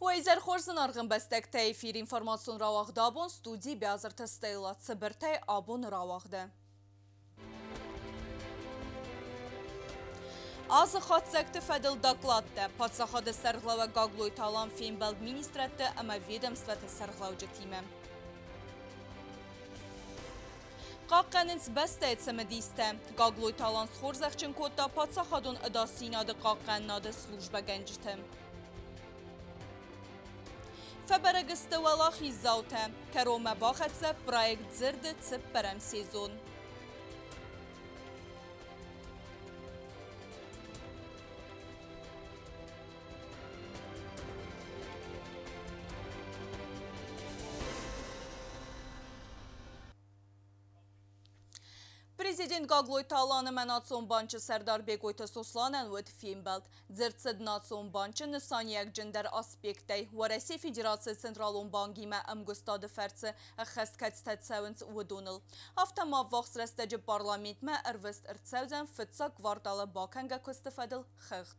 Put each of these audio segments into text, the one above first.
Уӕ изӕр хорз, зынаргъ ӕмбӕстӕгтӕ! Эфир информацион рауагъд абон студийы Биазырты Стелла цыбыртӕй абоны рауагъды. Азы хатдзӕгты фӕдыл докладтӕ паддзахады сӕргълӕууӕг Гаглойты Алан фембӕлд министрадты ӕмӕ ведомствӕты сӕргълӕуджытимӕ. Хъахъхъӕнынц бӕстӕйы цымыдистӕ. Гаглойты Алан схорзӕхджын кодта паддзахадон ӕдасдзинады хъахъхъӕнынады службӕгӕнджыты. Фӕбӕрӕг сты уӕлахиздзаутӕ. Кӕронмӕ бахӕццӕ проект Дзырды цыппӕрӕм сезон. Президент Гаглойты Алан ӕмӕ Национ банчы сӕрдар Бекъойты Сосланӕн уыд фембӕлд. Дзырд цыд Национ банчы нысаниуӕгджындӕр аспекттӕй Уӕрӕсейы Федерацийы Централон бангимӕ ӕмгуыстады фӕрцы ӕххӕст кӕцытӕ цӕуынц, уыдоныл. Афтӕ ма ӕввахс рӕстӕджы парламентмӕ ӕрвыст ӕрцӕудзӕн фыццаг кварталы бакӕнгӕ куысты фӕдыл хыгъд.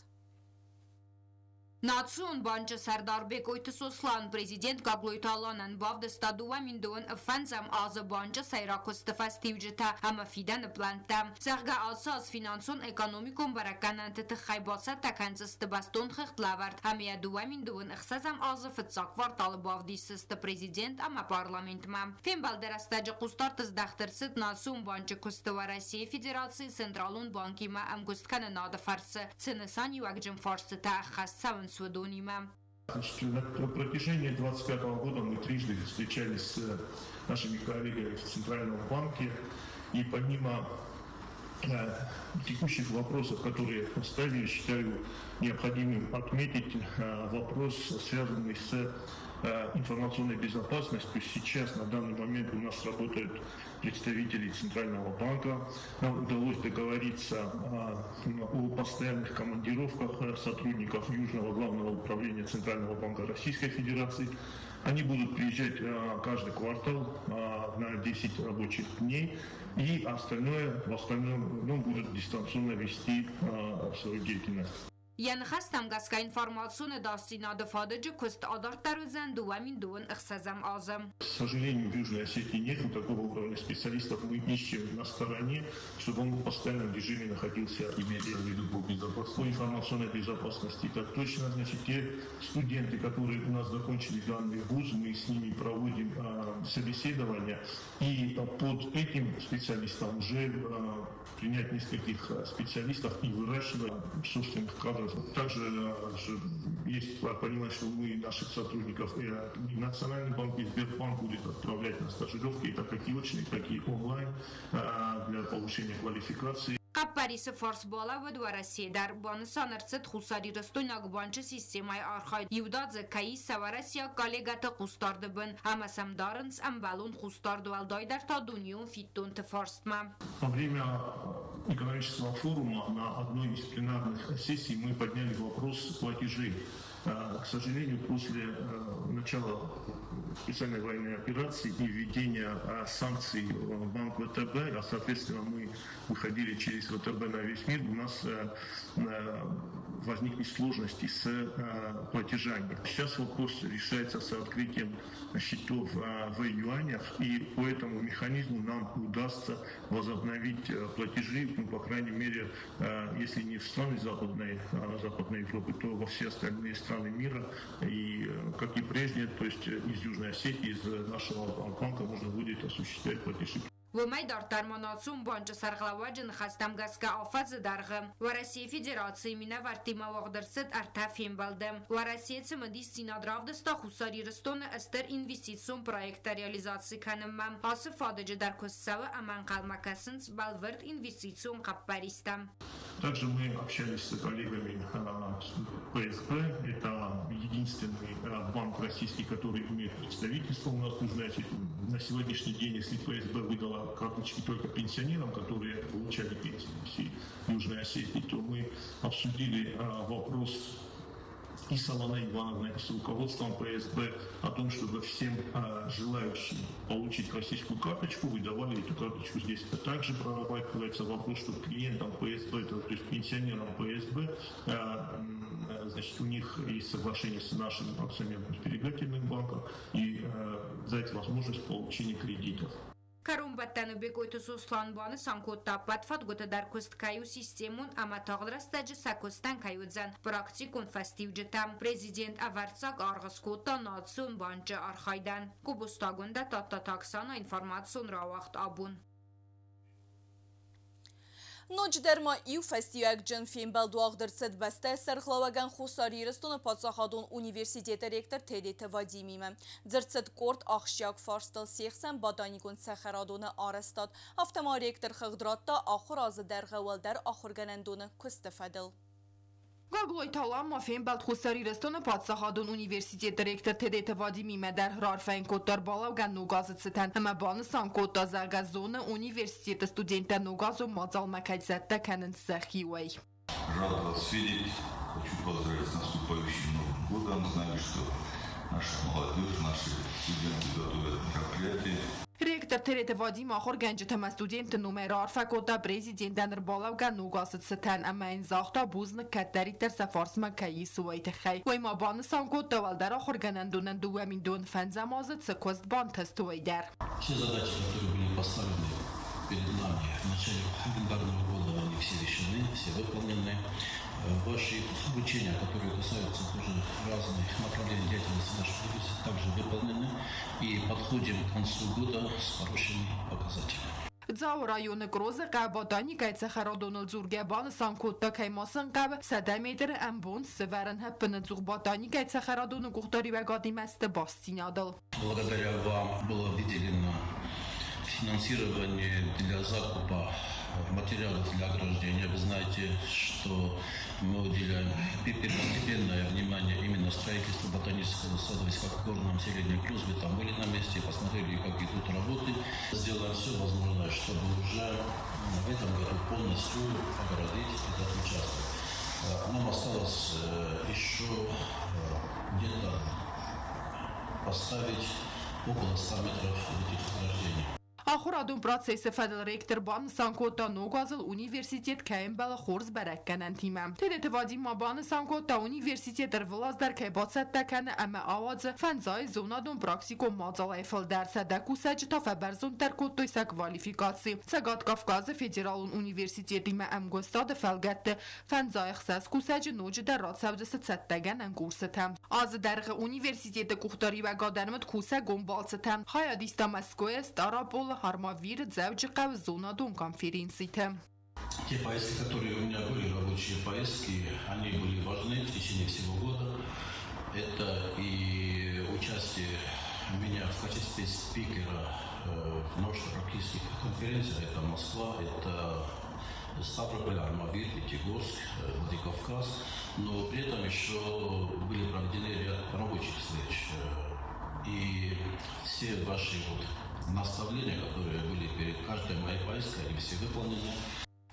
Национ банчы сӕрдар Бекъойты Сослан президент Гаглойты Аланӕн бавдыста 2005 азы банчы сӕйраг куысты фӕстиуджытӕ ӕмӕ фидӕны плӕнттӕ. Зӕгъгӕ, ацы аз финансон-экономикон бӕрӕггӕнӕнты тыххӕй бацӕттӕ кӕндзысты бӕстон хыгъдлӕвӕрд ӕмӕ йӕ 2006 азы фыццаг кварталы бавдисдзысты президент ӕмӕ парламентмӕ. Фембӕлды рӕстӕджы хъусдард здӕхт ӕрцыд Национ банчы куысты Уӕрӕсейы Федерацийы Централон банкимӕ ӕмгуысткӕнынады фӕрцы цы нысаниуӕгджын фарстытӕ ӕххӕст цӕуынц, уыдонимӕ. Значит, на протяжении 2025 года мы трижды встречались с нашими коллегами в Центральном банке. И помимо текущих вопросов, которые поставили, считаю необходимым отметить вопрос, связанный с информационной безопасностью. Сейчас, на данный момент, у нас работают представителей Центрального банка. Нам удалось договориться о постоянных командировках сотрудников Южного главного управления Центрального банка Российской Федерации. Они будут приезжать каждый квартал на 10 рабочих дней, и остальное, в остальном, ну, будут дистанционно вести свою деятельность. Йӕ ныхӕстӕм гӕсгӕ информацион ӕдасдзинады фадыджы куыст адарддӕр уыдзӕн 2026 азы. К сожалению, в Южной Осетии нет такого уровня специалистов. Мы ищем на стороне, чтобы он в постоянном режиме находился. Имеется в виду по безопасности? По информационной безопасности. Так точно, значит, те студенты, которые у нас закончили данный вуз, мы с ними проводим собеседование. И под этим специалистом уже принять нескольких специалистов и выращивать собственных кадров. Также есть понимание, что мы наших сотрудников и Национальный банк, и Сбербанк будет отправлять на стажировки, так как и очные, так и онлайн для повышения квалификации. Хъӕппӕрисы фарс балӕууыд Уӕрӕсе дӕр. Банысан ӕрцыд хуссарирыстойнаг банчы системӕйы архайд иудадзыг кӕй ис сӕ уӕрӕсейаг коллегӕты хъусдарды бын ӕмӕ сӕм дарынц ӕмбӕлон хъусдард, уӕлдайдӕр та дунеон фиддонты фарстмӕ. Во время экономического форума на одной из пленарных сессий мы подняли вопрос платежей. К сожалению, после начала специальной военной операции и введения санкций в банк ВТБ, а соответственно мы выходили через ВТБ на весь мир, у нас возникли сложности с платежами. Сейчас вопрос решается с открытием счетов в юанях, и по этому механизму нам удастся возобновить платежи, ну, по крайней мере, если не в страны Западной Европы, то во все остальные страны мира. И, как и прежде, то есть из Южной Осетии, из нашего банка можно будет осуществлять платежи. Уымӕй дарддӕр ма Национ банчы сӕргълӕууӕджы ныхӕстӕм гӕсгӕ афӕдзы дӕргъы Уӕрӕсейы Федерацийы минӕвӕрттимӕ уагъд ӕрцыд ӕртӕ фембӕлды. Уӕрӕсе цымыдисдзинад равдыста Хуссар Ирыстоны стыр инвестицион проекттӕ реализаци кӕнынмӕ. Ацы фадыджы дӕр куыст цӕуы ӕмӕ ӕнхъӕлмӕ кӕсынц бӕлвырд инвестицион хъӕппӕристӕм. Также мы общались с коллегами ПСБ. Это единственный банк российский, который имеет представительство у нас в Южной Осетии. На сегодняшний день, если ПСБ выдала карточки только пенсионерам, которые получали пенсию в всей Южной Осетии, то мы обсудили вопрос и с Аланой Ивановной, и с руководством ПСБ о том, чтобы всем желающим получить российскую карточку, выдавали эту карточку здесь. Также прорабатывается вопрос, чтобы клиентам ПСБ, то есть пенсионерам ПСБ, значит, Значит, у них есть соглашение с нашим акционерно-сберегательным банком и дать возможность получения кредитов. Кӕронбӕттӕны Бекъойты Сослан банысан кодта, ӕппӕт фадгуыты дӕр куыст кӕй у системон ӕмӕ тагъд рӕстӕджы сӕ куыстӕн кӕй уыдзӕн практикон фӕстиуджытӕ. Президент ӕвӕрццаг аргъ скодта Национ банчы архайдӕн. Гобозты Агуындӕ, Тадтаты Оксана, информацион рауагъд абон. Ноджыдӕр ма иу фӕстиуӕгджын фембӕлд уагъд ӕрцыд бӕстӕйы сӕргълӕууӕгӕн Хуссар Ирыстоны паддзахадон университеты ректор Тедеты Вадимимӕ. Дзырд цыд къорд ахсджиаг фарстыл се хсӕн ботаникон цӕхӕрадоны арӕзтад. Афтӕ ма ректор хыгъд радта ахуыр азы дӕргъы уӕлдӕр ахуыргӕнӕндоны куысты фӕдыл. Гаглойты Алан ма фембӕлд Хуссар Ирыстоны паддзахадон университеты ректор Тедеты Вадимимӕ дӕр, раарфӕ йын кодта ӕрбалӕугӕ ног азы цытӕн ӕмӕ банысан кодта, зӕгъгӕ, зоны, университеты студенттӕ ногазон мадзалмӕ кӕй цӕттӕ кӕнынц сӕхиуӕй. Рад вас видеть. Хочу поздравить с наступающим Новым годом. Знаю, что наша молодежь, наши студенты готовят мероприятия. Ректор Тереты Вадим ахуыргӕнджытӕ ӕмӕ студентты номӕй раарфӕ кодта президентӕн ӕрбалӕугӕ ног азы цытӕн ӕмӕ йын загъта бузныг, кӕддӕриддӕр сӕ фарсмӕ кӕй ис, уый тыххӕй. Уый ма банысан кодта, уӕлдӕр ахуыргӕнӕндонӕн 2005 азы цы куыст бантыст, уый дӕр. Все задачи, которые были поставлены перед нами в начале календарного года, они все решены, все выполнены. Ваши поручения, которые касаются тоже разных направлений деятельности нашего университета, также выполнены. И подходим к концу года с хорошими показателями. Дзауы районы Грозы хъӕуы ботаникӕйы цӕхӕрадоныл дзургӕ банысан кодта, кӕй ма сын хъӕуы 100 метры ӕмбонд сӕвӕрын ӕппынӕдзух ботаникӕйы цӕхӕрадоны къухдариуӕгадимӕ сты бастдзинадыл. Благодаря вам было выделено финансирование для закупа материалов для ограждения. Вы знаете, что мы уделяем первостепенное внимание именно строительству ботанического сада в высокогорном селении Крузби. Там были на месте, посмотрели, как идут работы. Сделаем все возможное, чтобы уже в этом году полностью огородить этот участок. Нам осталось еще где-то поставить около 100 метров этих ограждений. Ахуырадон процессы фӕдыл ректор банысан кодта, ног азыл университет кӕй ӕмбӕлы хорз бӕрӕггӕнӕнтимӕ. Тедеты Вадим ма банысан кодта, университет ӕрвылаз дӕр кӕй бацӕттӕ кӕны ӕмӕ ауадзы 500 зонадон практикон мадзалӕй фылдӕр, 100 кусӕджы та фӕбӕрзонддӕр кодтой сӕ квалификаци. Цӕгат Кавказы федералон университетимӕ ӕмгуыстады фӕлгӕтты 56 кусӕджы ноджыдӕр рацӕудзысты цӕттӕгӕнӕн курсытӕ. Азы дӕргъы университеты къухдариуӕгад ӕрмыд кусӕгон балцытӕ. Хайад иста Мӕскуыйы, Стъараполы, Армавиры, Дзӕуджыхъӕуы зонадон конференциты. Те поездки, которые у меня были, рабочие поездки, они были важны в течение всего года. Это и участие меня в качестве спикера в научно-практических конференциях. Это Москва, это Ставрополь, Армавир, Пятигорск, Владикавказ. Но при этом еще были проведены ряд рабочих встреч. И все ваши вот наставления, которые были перед каждой моей поездкой, они все выполнены.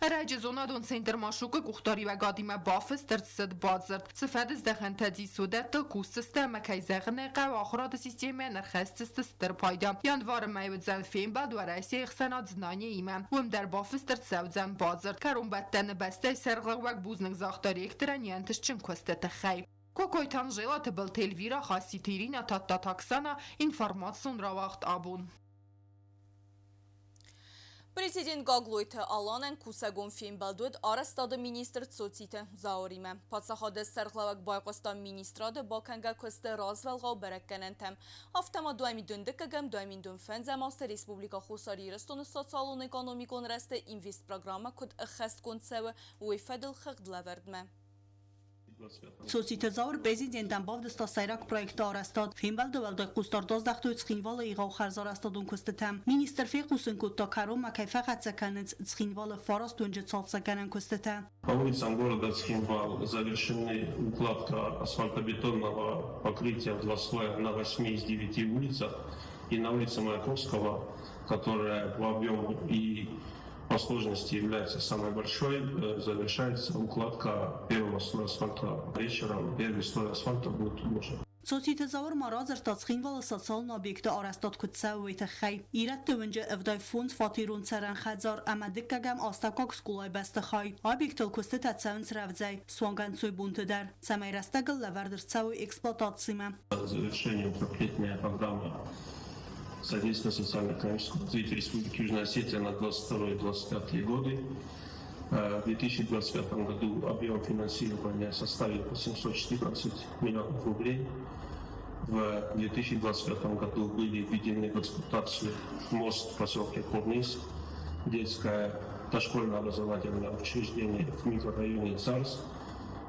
Ӕрӕджы зонадон центр Машук-ы къухдариуӕгадимӕ бафыст ӕрцыд бадзырд. Цы фӕдыздӕхӕнтӕ дзы уыдӕттыл кусдзысты ӕмӕ, кӕй зӕгъын ӕй хъӕуы, ахуырады системӕйӕн ӕрхӕсдзысты стыр пайда. Январы мӕй уыдзӕн фембӕлд Уӕрӕсейы ӕхсӕнад Знание-имӕ. Уым дӕр бафыст ӕрцӕудзӕн бадзырд. Кӕронбӕттӕны бӕстӕйы сӕргълӕууӕг бузныг загъта ректорӕн йе нтыстджын куысты тыххӕй. Кокойты Анжела, Тыбылты Эльвира, Хаситы Ирина, Тадтаты Оксана, информацион рауагъд абон. Президент Гаглойты Аланӕн кусӕгон фембӕлд уыд арӕзтады министр Цоциты Зауыримӕ. Паддзахады сӕргълӕууӕг байхъуыста министрады бакӕнгӕ куысты развӕлгъау бӕрӕггӕнӕнтӕм. Афтӕ ма 2012-ӕм, 2015 азты Республикӕ Хуссар Ирыстоны социалон-экономикон рӕзты инвестпрограммӕ куыд ӕххӕстгонд цӕуы, уый фӕдыл хыгъдлӕвӕрдмӕ. Цоциты Зауыр президентӕн бавдыста сӕйраг проекты арӕзтад. Фембӕлды уӕлдай хъусдард аздӕхтой Цхинвалы егъау хӕрзарӕзтадон куыстытӕм. Министр фехъусын кодта, кӕронмӕ кӕй фӕхӕццӕ кӕнынц Цхинвалы фараст уынджы цалцӕггӕнӕн куыстытӕ. По улицам города Цхинвал завершены укладка асфальтобетонного покрытия в два слоя на 8 из 9 улицах и на улице Маяковского, которая по объему и по сложности является самой большой, завершается укладка первого слоя асфальта. Вечером первый слой асфальта будет уложен. Цоциты Зауыр ма радзырдта, Цхинвалы социалон объекты арӕзтад куыд цӕуы, уый тыххӕй. Ирӕтты уынджы 75-фатерон цӕрӕн хӕдзар ӕмӕ дыккӕгӕм астӕуккаг скъолайы бӕстыхай. Объектыл куыстытӕ цӕуынц рӕвдзӕй, суанг ӕнцойбонты дӕр, цӕмӕй рӕстӕгыл лӕвӕрд ӕрцӕуой эксплуатацимӕ. Завершение трехлетняя программа содействия социально-экономическому развитию Республики Южная Осетия на 2022-2025 годы. В 2025 году объем финансирования составит 814 миллионов рублей. В 2025 году были введены в эксплуатацию мост в поселке Курнис, детское дошкольное образовательное учреждение в микрорайоне Царск,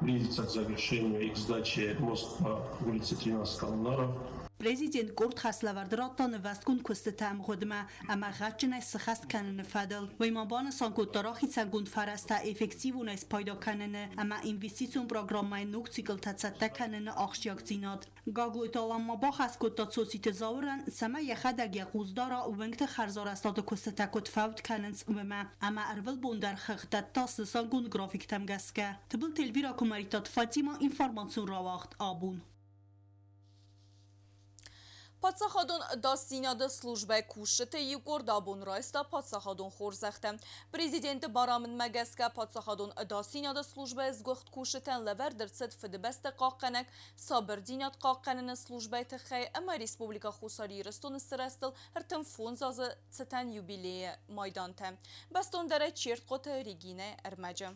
близится к завершению и к сдаче мост по улице 13 Коммунаров. Президент къорд хӕслӕвӕрды радта нывӕзтгонд куыстыты ӕмгъуыдмӕ ӕмӕ гъӕдджынӕй сыххӕст кӕныны фӕдыл. Уый ма банысан кодта рахицӕнгонд фӕрӕзтӕ эффективонӕй спайда кӕныны ӕмӕ инвестицион программӕйы ног циклтӕ цӕттӕ кӕныны ахсджиагдзинад. Гаглойты Алан ма бахӕс кодта Цоциты Зауырӕн, цӕмӕй йӕхӕдӕг йӕ хъус дара уынгты хӕрзарӕзтады куыстытӕ куыд фӕуд кӕнынц, уымӕ, ӕмӕ ӕрвылбон дӕр хыгъд дӕтта снысангонд графиктӕм гӕсгӕ. Тыбылты Эльвира, Куымӕридтаты Фатимӕ, информацион рауагъд Абон. Паддзахадон ӕдасдзинады службӕ кусджыты иу къорд абон райста паддзахадон хорзӕхтӕ. Президенты барамындмӕ гӕсгӕ паддзахадон ӕдасдзинады службӕйы сгуыхт кусджытӕн лӕвӕрд ӕрцыд Фыдыбӕстӕ хъахъхъӕнӕг сабырдзинад хъахъхъӕныны службӕйы тыххӕй ӕмӕ Республикӕ Хуссар Ирыстоны сырӕзтыл 35 азы цытӕн юбилейы майдантӕ. Бӕстондӕрӕй Чертхъоты Регинӕ ӕрмӕджы.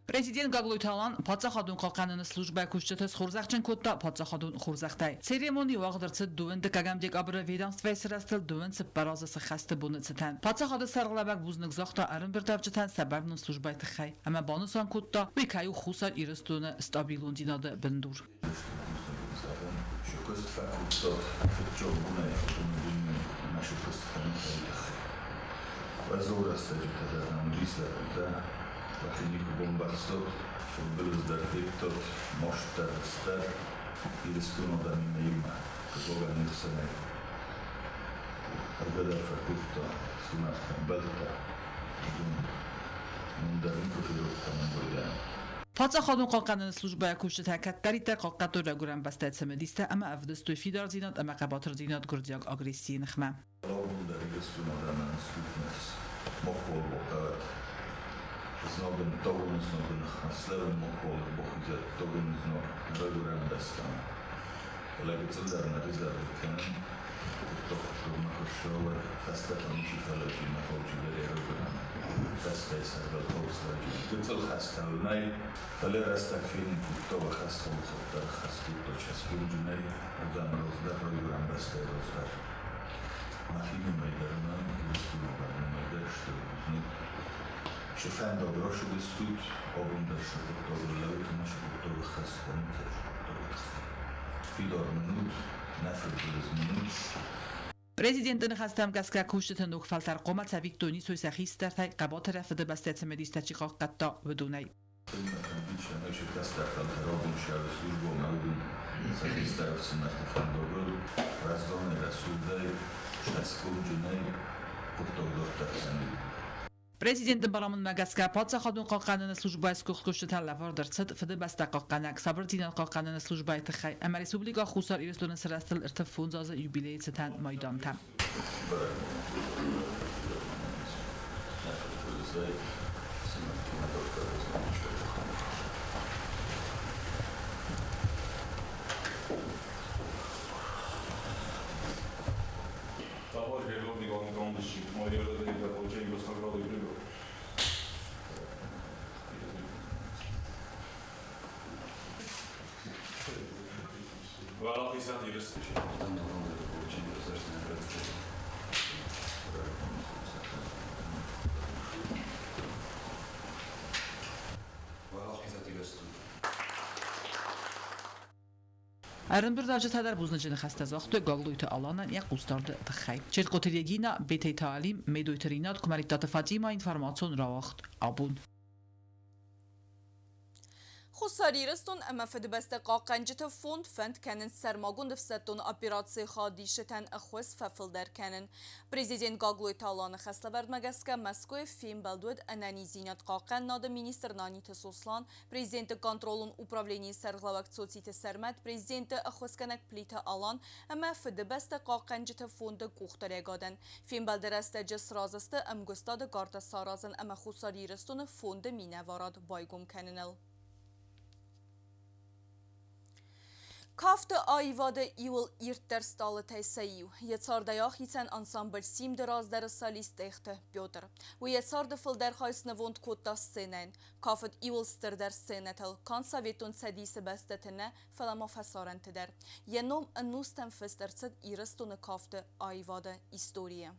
Президент Гаглойты Алан паддзахадон хъахъхъӕныны службӕ кусджыты схорзӕхджын кодта паддзахадон хорзӕхтӕй. Церемони уагъд ӕрцыд дыууын дыккӕгӕм декабры ведомствӕйы сырӕзтыл 24 азы сыххӕсты боны цытӕн. Паддзахады сӕргълӕууӕг бузныг загъта ӕрӕмбырдуӕвджытӕн сӕ бӕрнон службӕйы тыххӕй ӕмӕ банысан кодта, уый кӕй у Хуссар Ирыстоны стабилондзинады бындур. Паддзахадон хъахъхъӕныны службӕйы кусджытӕ кӕддӕриддӕр хъахъхъӕдтой райгуырӕн бӕстӕйы цымыдистӕ ӕмӕ ӕвдыстой фидардзинад ӕмӕ хъӕбатырдзинад гуырдзиаг агрессийы ныхмӕ. Президенты ныхӕстӕм гӕсгӕ кусджыты ног фӕлтӕр хъуамӕ цӕвиттон исой сӕ хистӕртӕй, хъӕбатырӕй Фыдыбӕстӕ цымыдистӕ чи хъахъхъӕдта, уыдонӕй. Президенты барамындмӕ гӕсгӕ паддзахадон хъахъхъӕныны службӕйы сгуыхт куыстытӕн лӕвӕрд ӕрцыд Фыдыбӕстӕ хъахъхъӕнӕг сабырдзинад хъахъхъӕныны службӕйы тыххӕй ӕмӕ Республикӕ Хуссар Ирыстоны сырӕзтыл 35 азы юбилейы цытӕн майдантӕ. Ӕрӕмбырдуӕвджытӕ дӕр бузныджы ныхӕстӕ загътой Гаглойты Аланӕн йӕ хъусдарды тыххӕй. Чертхъоты Регина, Бетейты Алим, Медойты Ринат, Куымӕридтаты Фатимӕ, информацион рауагъд Абон. Хуссар Ирыстон ӕмӕ Фыдыбӕстӕ хъахъхъӕнджыты фонд фӕнд кӕнынц сӕрмагонд ӕфсӕддон операцийы хайадисджытӕн ӕххуыс фӕфылдӕр кӕнын. Президент Гаглойты Аланы хӕслӕвӕрдмӕ гӕсгӕ Мӕскуыйы фембӕлд уыд ӕнӕниздзинад хъахъхъӕнынады министр Наниты Сослан, президенты контролон управленийы сӕргълӕууӕг Цоциты Сӕрмӕт, президенты ӕххуысгӕнӕг Плиты Алан ӕмӕ Фыдыбӕстӕ хъахъхъӕнджыты фонды къухдариӕгадӕн. Фембӕлды рӕстӕджы сразы сты ӕмгуыстады картӕ саразын ӕмӕ Хуссар Ирыстоны фонды минӕварад байгом кӕныныл. Кафты аивады иуыл ирддӕр стъалытӕй сӕ иу. Йӕ цардӕй ахицӕн ансамбль Симды раздӕры солист Тъехты Петр. Уый йӕ царды фылдӕр хай снывонд кодта сценӕйӕн. Кафыд иуыл стырдӕр сценӕтыл, канд Советон Цӕдисы бӕстӕты нӕ, фӕлӕ ма фӕсарӕнты дӕр. Йӕ ном ӕнустӕм фыст ӕрцыд Ирыстоны кафты аивады историйы.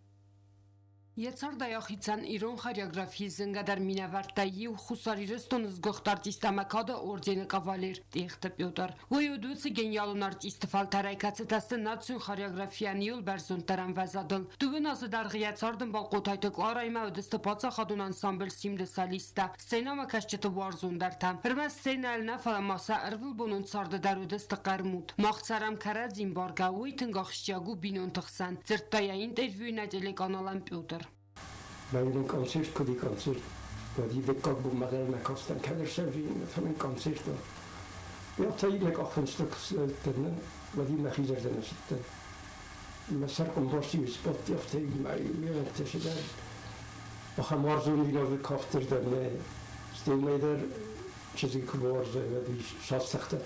Йӕ цардӕй ахицӕн ирон хореографийы зынгӕдӕр минӕвӕрттӕй иу Хуссар Ирыстоны сгуыхт артист ӕмӕ кады ордены кавалер Тъехты Петр. Уый уыд уыцы гениалон артисты фӕлтӕрӕй, кӕцытӕ сты национ хореографийӕн иуыл бӕрзонддӕр ӕмвӕзадыл. Дыууын азы дӕргъы йӕ цардӕмбал Хъотайты Кларӕимӕ уыдысты паддзахадон ансамбль Симды солисттӕ, сценӕмӕкӕсджыты уарзондӕртӕ. Ӕрмӕст сценӕйыл нӕ, фӕлӕ ма сӕ ӕрвылбонон царды дӕр уыдысты хъӕрмуд. Мах цӕрӕм кӕрӕдзи мбаргӕ, уый тынг ахсджиаг у бинонты хсӕн, дзырдта йӕ интервьюйы нӕ телеканалӕн Петр. Мӕнӕн концерт куыд и концерт, уӕд и дыккаг бон мӕ дӕр нӕ кастӕн, кӕддӕр сӕвзӕрин концерттӕ. Я та иннӕ къахфындзтӕ куы уӕд и мӕхи зӕрдӕ нӕ цыдтӕн. Мӕ сӕр къуымбасти сбадти, афтӕ ме уӕнгтӕ цыдӕр. Ахӕм уарзондзинады кафтырдӕм нӕ, стӕй мӕй дӕр чызг куы бауарзай, уӕд уый сацӕгъта.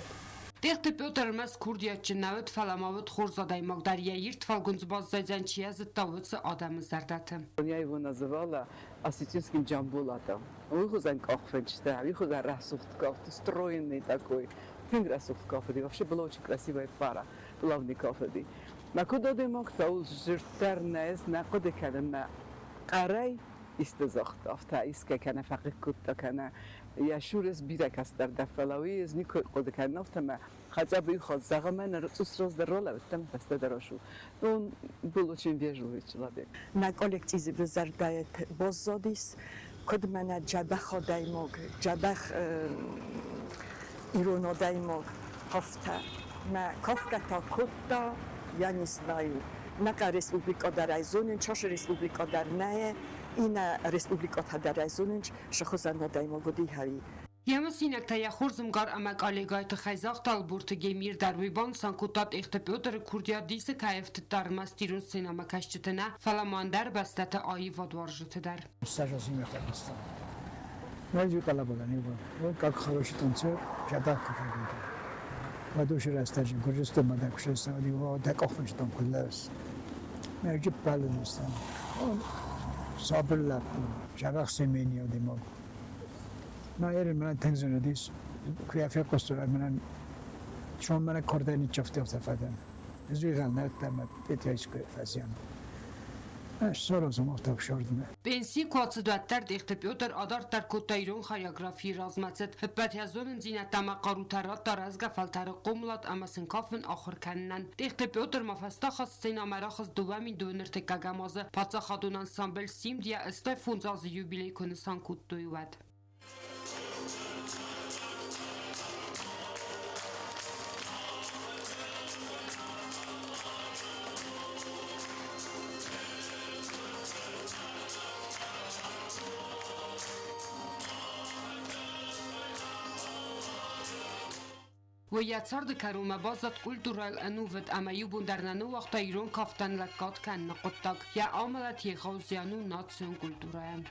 Тъехты Петр ӕрмӕст курдиатджын нӕ уыд, фӕлӕ ма уыд хорз адӕймаг дӕр, йӕ ирд фӕлгондз баззайдзӕн, чи йӕ зыдта, уыцы адӕмы зӕрдӕты. Я его называла осетинским Джамбулатом. Уый хуызӕн къахфынджытӕ, уый хуызӕн рӕсугъд кафт, стройный такой, тынг рӕсугъд кафыди. Вообще была очень красивая пара, плавный кафыди. Мӕ куыд адӕймаг та зырддӕр нӕ ӕз нӕ хъуыды кӕнын мӕ хъӕрӕй исты загъта, афтӕ искӕй кӕнӕ фӕхъыг кодта, кӕнӕ йӕ шурес бирӕ кӕстӕр дӕр, фӕлӕ уый ӕз никуы хъуыды кӕнын, афтӕ мӕ хотя бы их зӕгъы мӕ ныр цъус раздӕр ралӕудтӕн, фӕстӕдӕр ашу. Он был очень вежливый человек. Нӕ коллективы зӕрдӕйы баззадис, куыд мӕнӕ дзӕбӕх адӕймаг, дзӕбӕх ирон адӕймаг, афтӕ. Мӕ кафгӕ та кодта, я не знаю, нӕ республикӕ дӕр ӕй зонын, часы республикӕ дӕр нӕ, иннӕ республикӕтӕ дӕр ӕй зонын, сыхуызӕн адӕймаг уыди ӕви. Йӕ мысинӕгтӕ йӕ хорз ӕмгар ӕмӕ коллегӕйы тыххӕй загъта Ӕлборты Гемир дӕр. Уый банысан кодта Тъехты Петры курдиат дисы кӕй ӕфтыдта ӕрмӕст ирон сценӕмӕкӕсджыты нӕ, фӕлӕ ма ӕндӕр бӕстӕты аивадуарзджыты дӕр. Саша Как хороший танцор, жадах Вадуши рӕстӕджы Гуырдзыстонмӕ дӕ куы сӕ дӕ къахфыстон куы лӕс. Мӕ ппӕлыдыстӕм. Сабыр лӕппу, зӕбӕх семейный адӕймаг. Мӕ ерын мӕнӕн тынг зын уыдис, куы йӕ фехъуыстон, мӕнӕн сон мӕнӕ кордӕй ныццавта фӕдӕн. Ӕз уый нӕдта мӕ Петяйы фӕзиан. Пенси куы ацыд, уӕддӕр Тъехты Петр адарддӕр кодта ирон хореографийы размӕцыд. Ӕппӕт йӕ зонындзинӕдтӕ ӕмӕ хъарутӕ радта рӕзгӕ фӕлтӕры хъомылад ӕмӕ сын кафын ахуыр кӕнынӕн. Тъехты Петр ма фӕстӕхӕст сценӕмӕ рахызт 2000 ӕртыккӕгӕм азы паддзахадон ансамбль «Симд» йӕ 85 азы юбилей куы нысан кодтой, уӕд. Уый йӕ царды кӕронмӕ баззад культурӕйыл ӕнувыд ӕмӕ иу бон дӕр нӕ ныууагъта ирон кафтӕн лӕггад кӕныны хъуыддаг. Йӕ амӕлӕт егъау зиан у национ культурӕйӕн.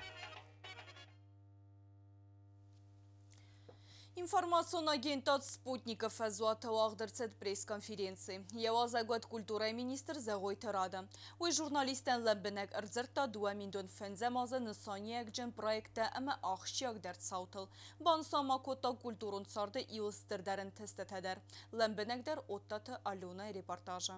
Информацион агентад «Спутник»-ы фӕзуаты уагъд ӕрцыд пресс-конференци. Йӕ уазӕгуат культурӕйы министр Зӕгъойты Рада. Уый журналисттӕн лӕмбынӕг ӕрдзырдта 2005 азы нысаниуӕгджын проекттӕ ӕмӕ ахсджиагдӕр цаутыл. Банысан ма кодта культурон царды иуыл стырдӕр ӕнтыстытӕ дӕр. Лӕмбынӕгдӕр Оттаты Аленайы репортажы.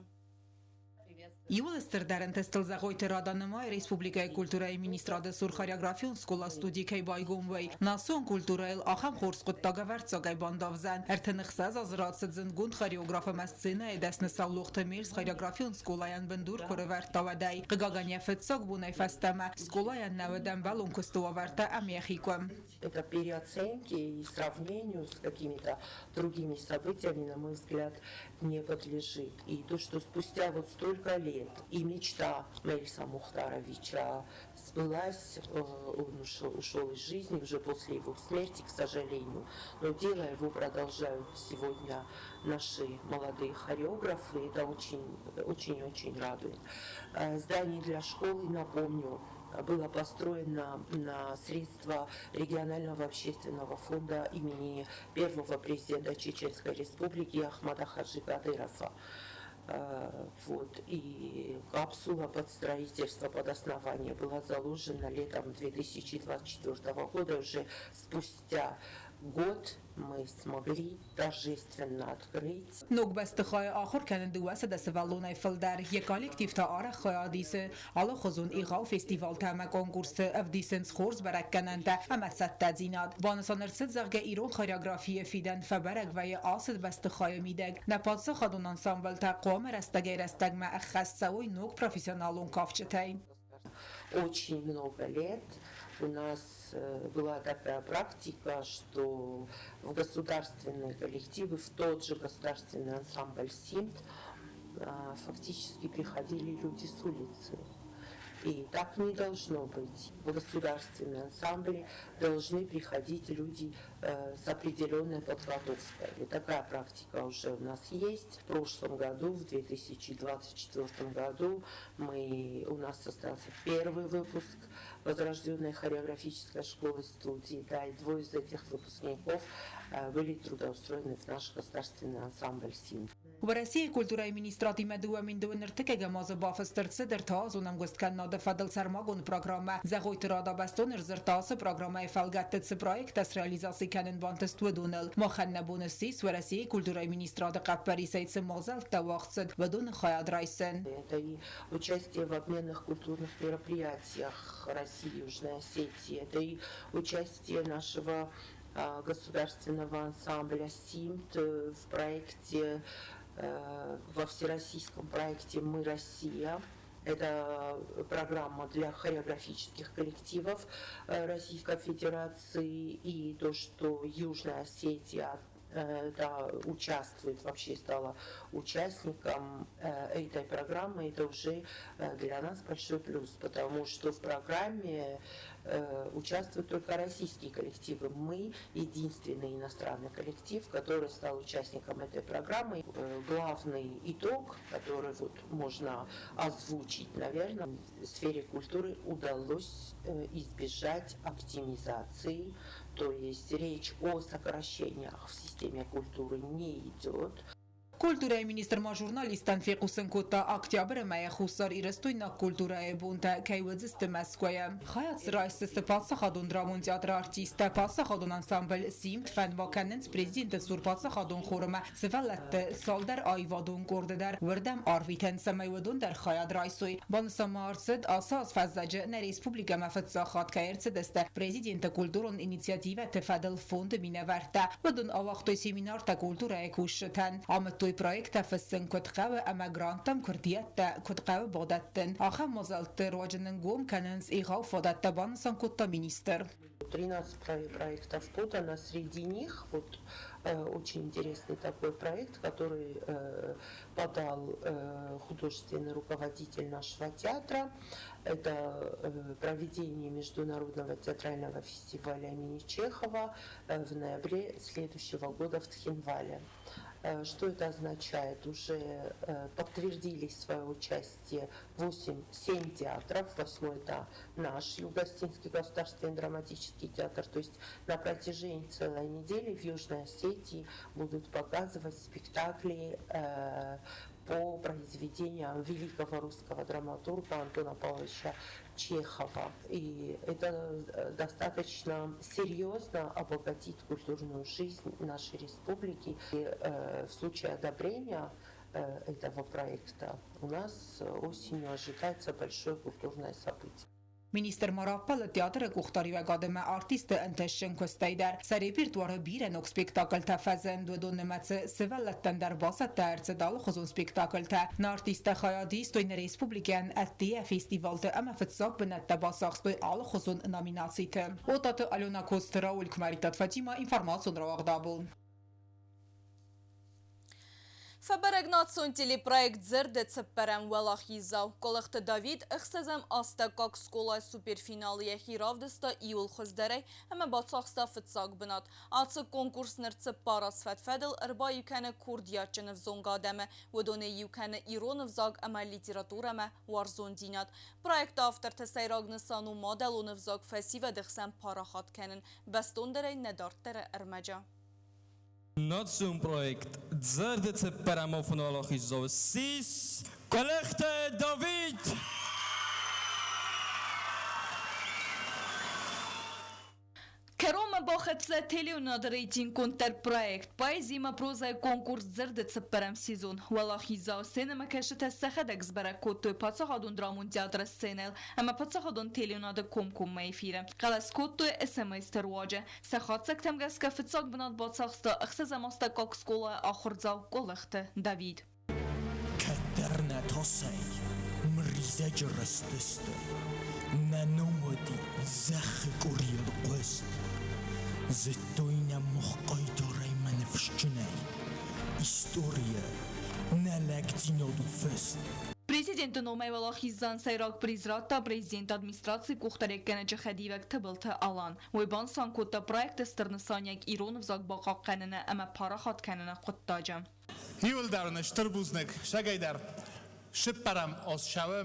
Иууыл стырдӕр ӕнтыстыл Зӕгъойты Рада нымайы республикӕйы культурӕйы министрады цур хореографион скъола-студи кӕй байгом, уый. Национ культурӕйыл ахӕм хорз хъуыддаг ӕвӕрццагӕй бандавдзӕн. 36 азы рацыд зындгонд хореограф ӕмӕ сценӕйы дӕсны Саулохты Мельс хореографион скъолайӕн бындур куы рывӕрдта, уӕдӕй. Хъыгагӕн, йӕ фыццаг бонӕй фӕстӕмӕ скъолайӕн нӕ уыд ӕмбӕлон куысты уавӕртӕ ӕмӕ йӕхи куы. Это переоценки и сравнению с какими-то другими событиями, на мой взгляд, не подлежит. И то, что спустя вот столько лет и мечта Мельса Мухтаровича сбылась, он ушел из жизни уже после его смерти, к сожалению, но дело его продолжают сегодня наши молодые хореографы, это очень-очень радует. Здание для школы, напомню, было построено на средства регионального общественного фонда имени первого президента Чеченской Республики Ахмада Хаджи Кадырова. Вот. И капсула под строительство, под основание была заложена летом 2024 года, уже спустя год мы смогли торжественно открыть. Ног бӕстыхайы ахуыр кӕны 200 сывӕллонӕй фылдӕр. Йӕ коллектив та арӕх хайад исы алыхуызон егъау фестивалтӕ ӕмӕ конкурсты, ӕвдисынц хорз бӕрӕггӕнӕнтӕ ӕмӕ цӕттӕдзинад. Банысан ӕрцыд, зӕгъгӕ, ирон хореографийы фидӕн фӕбӕрӕг вӕййы ацы бӕстыхайы мидӕг. Нӕ паддзахадон ансамблтӕ хъуамӕ рӕстӕгӕй-рӕстӕгмӕ ӕххӕст цӕуой ног профессионалон кафджытӕй. Очень много лет у нас была такая практика, что в государственные коллективы, в тот же государственный ансамбль «Симд» фактически приходили люди с улицы. И так не должно быть. В государственные ансамбли должны приходить люди с определенной подготовкой. И такая практика уже у нас есть. В прошлом году, в 2024 году, у нас состоялся первый выпуск возрожденной хореографической школы-студии. Да, и двое из этих выпускников были трудоустроены в наш государственный ансамбль «Симд». Уӕрӕсейы культурӕйы министрадимӕ 2021 азы бафыст ӕрцыд ӕртӕазон ӕмгуысткӕнынады фӕдыл сӕрмагонд программӕ. Зӕгъойты Рада бӕстон ӕрдзырдта, ацы программӕйы фӕлгӕтты цы проекттӕ среализаци кӕнын бантыст, уыдоныл. Махӕн нӕ бон ссис, Уӕрӕсейы культурӕйы министрады хъӕппӕрисӕй цы мадзӕлттӕ уагъд цыд, уыдоны хайад райсын. Это и участие в обменных культурных мероприятиях России и Южной Осетии, это и участие нашего государственного ансамбля «Симд» в проекте, во всероссийском проекте «Мы Россия». Это программа для хореографических коллективов Российской Федерации. И то, что Южная Осетия, да, участвует, вообще стала участником этой программы, это уже для нас большой плюс, потому что в программе участвуют только российские коллективы. Мы единственный иностранный коллектив, который стал участником этой программы. Главный итог, который вот можно озвучить, наверное, в сфере культуры удалось избежать оптимизации, то есть речь о сокращениях в системе культуры не идет. Культурӕйы министр ма журналисттӕн фехъусын кодта, октябры мӕйы хуссарирыстойнаг культурӕйы бонтӕ кӕй уыдзысты Мӕскуыйы. Хайад дзы райсдзысты паддзахадон драмон театры артисттӕ, паддзахадон ансамбль «Симд», фӕнд ма кӕнынц президенты цур паддзахадон хор ӕмӕ сывӕллӕтты цалдӕр аивадон къорды дӕр уырдӕм арвитын, цӕмӕй уыдон дӕр хайад райсой. Банысан ма ӕрцыд, ацы аз фӕззӕджы нӕ республикӕмӕ фыццаг хатт кӕй ӕрцыдысты президенты культурон инициативӕты фӕдыл фонды минӕвӕрттӕ. Уыдон ауагътой семинартӕ культурӕйы кусджытӕн, амыдтой проекттӕ фыссын куыд хъӕуы ӕмӕ гранттӕм куырдиӕттӕ куыд хъӕуы бадӕттын. Ахӕм мадзӕлтты руаджы нын гом кӕнынц егъау фадӕттӕ, банысан кодта министр. 13 проектов подано, среди них вот очень интересный такой проект, который подал художественный руководитель нашего театра. Это проведение международного театрального фестиваля имени Чехова в ноябре следующего года в Цхинвале. Что это означает? Уже подтвердили свое участие 8, 7 театров, восьмой это наш Юго-Осетинский государственный драматический театр. То есть на протяжении целой недели в Южной Осетии будут показывать спектакли по произведениям великого русского драматурга Антона Павловича Чехова. И это достаточно серьезно обогатит культурную жизнь нашей республики. И в случае одобрения этого проекта. У нас осенью ожидается большое культурное событие. Министр ма раппӕлыд театры къухдариуӕгад ӕмӕ артистты ӕнтыстджын куыстӕй дӕр. Сӕ репертуары бирӕ ног спектаклтӕ фӕзынд, уыдон нымӕцы сывӕллӕттӕн дӕр бацӕттӕ ӕрцыд алыхуызон спектаклтӕ. Нӕ артисттӕ хайад истой нӕ республикӕйӕн ӕддейӕ фестивалты ӕмӕ фыццаг бынӕттӕ бацахстой алыхуызон номинациты. Отаты Алена Коцты Рауль Куымӕридтаты Фатимӕ, информацион рауагъд абон. Фӕбӕрӕг национ телепроект «Зӕрдӕ цыппӕрӕм уӕлахиздзау» Къуылыхты Давид ӕхсӕзӕм астӕуккаг скъолайы суперфиналы йӕхи равдыста иууыл хуыздӕрӕй ӕмӕ бацахста фыццаг бынат. Ацы конкурс ныр цыппар аз фӕд-фӕдыл ӕрбаиу кӕны курдиатджын ӕвзонг адӕмы. Уыдонӕй иу кӕны ирон ӕвзаг ӕмӕ литературӕмӕ уарзондзинад. Проекты авторты сӕйраг нысан у мадӕлон ӕвзаг фӕсивӕды хсӕн парахат кӕнын. Бӕстондӕрӕй нӕ дарддӕры ӕрмӕджы. Национ проект «Зӕрдӕ цыппӕрӕмофон уӕлахиздзау» ссис Къуылыхты Давид! Кӕронмӕ бахӕццӕ телеуынады рейтинггонддӕр проект «Поэзимӕ прозӕйы конкурс Дзырды цыппӕрӕм сезон». Уӕлахиздзау сценӕмӕкӕсджытӕ сӕхӕдӕг сбӕрӕг кодтой паддзахадон драмон театры сценӕйыл ӕмӕ паддзахадон телеуынады комкоммӕ эфиры. Хъӕлӕс кодтой СМС-ты руаджы. Сӕ хатдзӕгтӕм гӕсгӕ фыццаг бынат бацахста ӕхсӕзӕм астӕуккаг скъолайы ахуырдзау Къуылыхты Давид. Кӕддӕр нӕ тасӕй мризӕджы рызтысты, Нӕ ном уыди зӕххы къуырийыл хъуыст. Зыдтой нӕ мох хъайтарӕй мӕ ныфсджынӕй, Историйы нӕ лӕгдзинад у фыст. Президенты номӕй уӕлахиздзауӕн сӕйраг приз радта президенты администрацийы къухдариуӕггӕнӕджы хӕдивӕг Тыбылты Алан. Уый банысан кодта проекты стыр нысаниуӕг ирон ӕвзаг бахъахъхъӕныны ӕмӕ парахат кӕныны хъуыддаджы. Иууылдӕр нын стыр бузныг сагӕйдӕр сыппӕрӕм аз цӕуы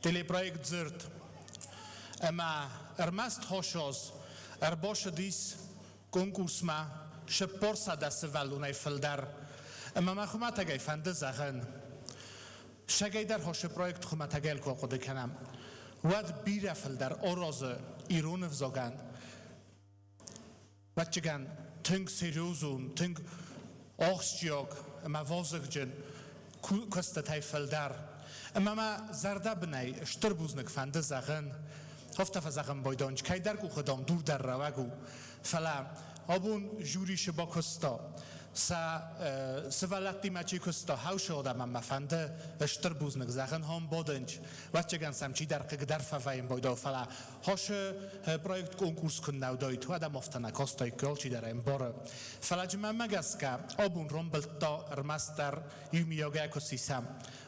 телепроект «Дзырд». Ӕмӕ ӕрмӕст хосоз ӕрбацыдис конкурсмӕ 400 сывӕллонӕй фылдӕр. Ӕмӕ мӕ хуымӕтӕгӕй фӕнды зӕгъын, сагӕйдӕр хосы проект хуымӕтӕгӕй куы ахъуыды кӕнӕм, уӕд бирӕ фылдӕр аразы ирон ӕвзагӕн. Ӕвӕццӕгӕн, тынг серьезон, тынг ахсджиаг ӕмӕ вазыгджын куыстытӕй фылдӕр. Ӕмӕ мӕ зӕрдӕбынӕй стыр бузныг фӕнды зӕгъын, афтӕ фӕзӕгъын байдайынц, кӕйдӕр къухы дам дур дӕр рӕуӕг у, фӕлӕ абон жюри шы бакуыста, сӕ сывӕллӕттимӕ чи куыста, хӕусы адӕмӕн мӕ фӕнды стыр бузныг зӕгъын хом бадынч. Ӕвӕццӕгӕн сӕм чидӕр хъыг дӕр фӕвӕййын байдау, фӕлӕ хосы проект конкурс куы нӕ уыдаид, уӕд ӕм афтӕ нӕ кастаиккой, алчидӕр ӕмбары. Фӕлӕ мӕнмӕ гӕсгӕ абон рамбылдта ӕрмӕстдӕр иумиагӕй куы сисӕм,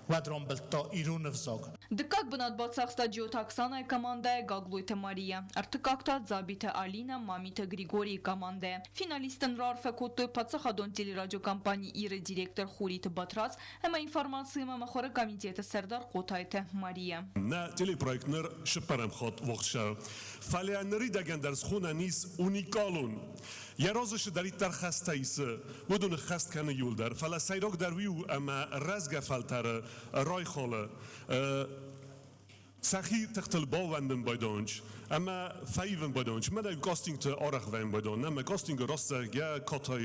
уӕд рамбылдта ирон ӕвзаг. Дыккаг бынат бацахста Джиоты Оксанайы командӕйӕ Гаглойты Мария, ӕртыккаг та Дзабиты Алинӕ, Мамиты Григорийы командӕйӕ. Финалисттӕн раарфӕ кодтой паддзахадон телерадиокомпани «Ир-ы» директор Хуриты Батрадз ӕмӕ информаци ӕмӕ мыхуыры комитеты сӕрдар Хъотайты Мария. Нӕ телепроект ныр цыппӕрӕм хатт уагъд цӕуы. Фӕлӕ ныридӕгӕн дӕр схонӕн ис уникалон. Йӕ разы цыдӕриддӕр хӕстӕ исы, уыдоны хӕст кӕны иуылдӕр. Фӕлӕ сӕйрагдӕр уый у, ӕмӕ рӕзгӕ фӕлтӕры райхалы сӕхи тыхтыл баууӕндын байдайынц ӕмӕ фӕивын байдайынц. Мӕнӕ кастингты арӕх вӕййын байдайын, ӕмӕ кастингы раст зӕгъгӕ катай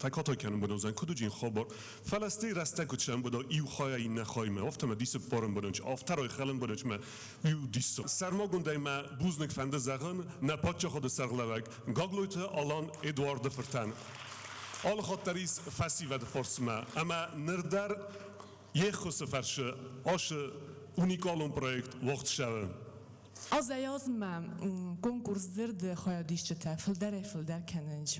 фӕкатай кӕнын байдайдзӕн, куыд уыди хабар. Фӕлӕ стӕй рӕстӕг куыд сӕмбӕда иу хайӕ иннӕ хаймӕ, афтӕ мӕ дисы ппарын байдайынц, афтӕ райхӕлын байдайынц мӕ иу диссаг. Сӕрмагондӕй мӕ бузныг фӕнды зӕгъын нӕ паддзахады сӕргълӕууӕг Гаглойты Алан Эдуарды фыртӕн. Алы хатт дӕр ис фӕсивӕды фарсмӕ ӕмӕ ныр дӕр йе ххуысы фӕрцы ацы уникалон проект уагъд цӕуы. Азӕй-азмӕ конкурс дзырды хайадисджытӕ фылдӕрӕй-фылдӕр кӕнынц.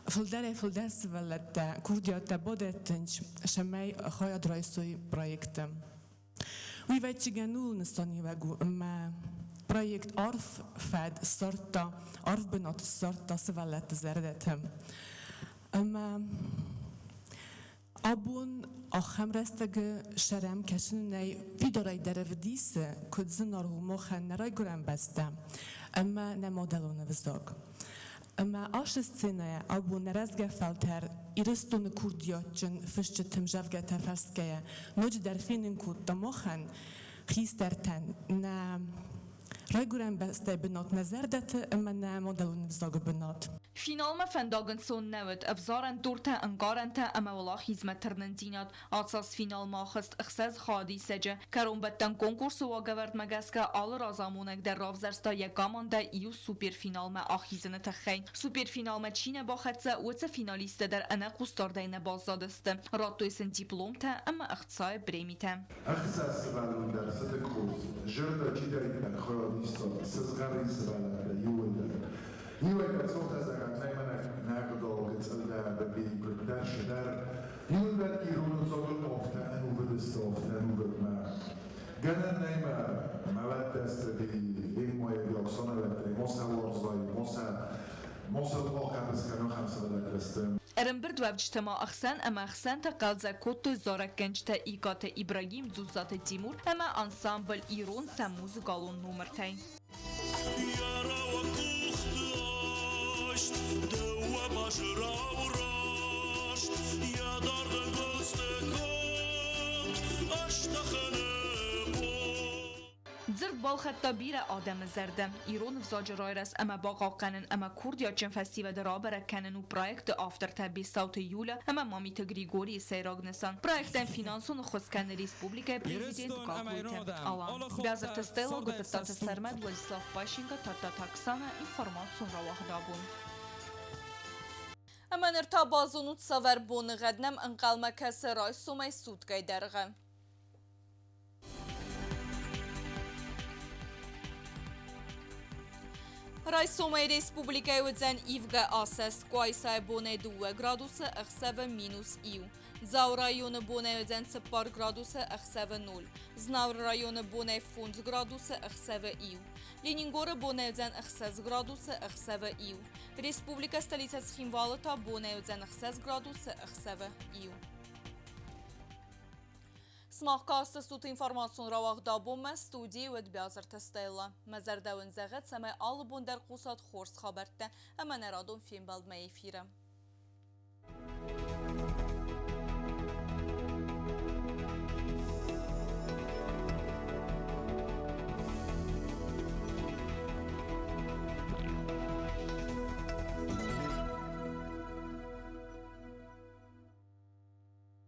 Фылдӕрӕй-фылдӕр сывӕллӕттӕ курдиаттӕ бадӕттынц, цӕмӕй хайад райсой проекты. Уый ӕвӕццӕгӕн ууыл нысаниуӕг у, ӕмӕ проект арф фӕд ссардта, арф бынат ссардта сывӕллӕтты зӕрдӕты. Ӕмӕ абон ахӕм рӕстӕгы сӕрӕм кӕсынӕй фидарӕй дӕр ӕвдисы, куыд зынаргъ у махӕн нӕ райгуырӕн бӕстӕ ӕмӕ нӕ мадӕлон ӕвзаг. Ӕмӕ ацы сценӕйӕ абон нӕ рӕзгӕ фӕлтӕр Ирыстоны курдиатджын фысджыты ӕмдзӕвгӕтӕ фӕрсгӕйӕ ноджыдӕр фенын кодта махӕн, хистӕртӕн, нӕ Райгуырӕн бӕстӕйы бынат нӕ зӕрдӕты ӕмӕ нӕ мадӕлон ӕвзагы бынат. Финалмӕ фӕндаг ӕнцон нӕ уыд. Ӕвзарӕн туртӕ, ӕнкъарӕнтӕ ӕмӕ уӕлахизмӕ тырнындзинад. Ацы аз финалмӕ ахызт ӕхсӕз хайадисӕджы. Кӕронбӕттӕн конкурсы уагӕвӕрдмӕ гӕсгӕ алы разамонӕг дӕр равзӕрста йӕ командӕ иу суперфиналмӕ ахизыны тыххӕй. Суперфиналмӕ чи нӕ бахӕццӕ, уыцы финалисттӕ дӕр ӕнӕхъусдардӕй нӕ баззадысты. Радтой сын дипломтӕ ӕмӕ ӕхцайы премитӕ. Ӕхсӕз сывӕллон дӕр цыды къус, зӕрдӕ чидӕриддӕр хайадиста сызгъӕрин сывӕллӕттӕ иууылдӕр. Иуӕй цотӕ зӕгъӕн нӕй мӕнӕ нӕ гъдау гыццылдӕр куыддӕр сыдӕр. Иуылдӕр ирон ӕвзагыл афтӕ ӕнувыд сты, афтӕ ӕнувыд мӕ. Гӕнӕн нӕй мӕ мӕлӕттӕ сты, Еммайы Оксанӕлӕттӕй, ма сӕ уарзай, ма сӕ ма сӕ бахъӕбыс кӕн, ахӕм сывӕллӕттӕ сты. Ӕрӕмбырдуӕвджытӕ ма ӕхсӕн ӕмӕ ӕхсӕнтӕ хъӕлдзӕг кодтой зарӕггӕнджытӕ Икъаты Ибрагим, Дзудцаты Тимур ӕмӕ ансамбль Ирон сӕ музыкалон номыртӕй. Йӕ рӕуӕг къухты айст, дыууӕ базырау раст, йӕ даргъ ӕнгуылдзты конд ӕстӕхыны бон. Дзырд балхӕдта бирӕ адӕмы зӕрдӕ. Ирон ӕвзаджы райрӕзт ӕмӕ бахъахъхъӕнын ӕмӕ курдиатджын фӕсивӕды рабӕрӕг кӕнын у проекты автортӕ Бестауты Юля ӕмӕ Мамиты Григорийы сӕйраг нысан. Проектӕн финансон ӕххуыс кӕны республикӕйы президент Гаглойты Алан. Бязырты Стелла, Гуыцыртаты Сӕрмӕт, Владислав Пащенко, Тадтаты Оксана, информацион рауагъд абон. Ӕмӕ ныр та базонут, цавӕр боныгъӕд нӕм ӕнхъӕлмӕ кӕсы райсомӕй суткӕйы дӕргъы. Райсомӕй республикӕйы уыдзӕн ивгӕ асӕст, Къуайсайы бонӕй 2 градусы, ӕхсӕвы минус 1. Дзауы районы бонӕй уыдзӕн 4 градусы, ӕхсӕвы 0. Знауыры районы бонӕй 5 градусы, ӕхсӕвы 1. Ленингоры бонӕй уыдзӕн 6 градусы, ӕхсӕвы 1. Республикӕ столицӕ Цхинвалы та бонӕй уыдзӕн 6 градусы, ӕхсӕвы 1. Сымах кастыстут информацион рауагъд абонмӕ, студийы уыд Биазырты Стелла. Мӕ зӕрдӕ уын зӕгъӕд, цӕмӕй алы бон дӕр хъусат хорз хабӕрттӕ ӕмӕ нӕ радон фембӕлдмӕ эфиры.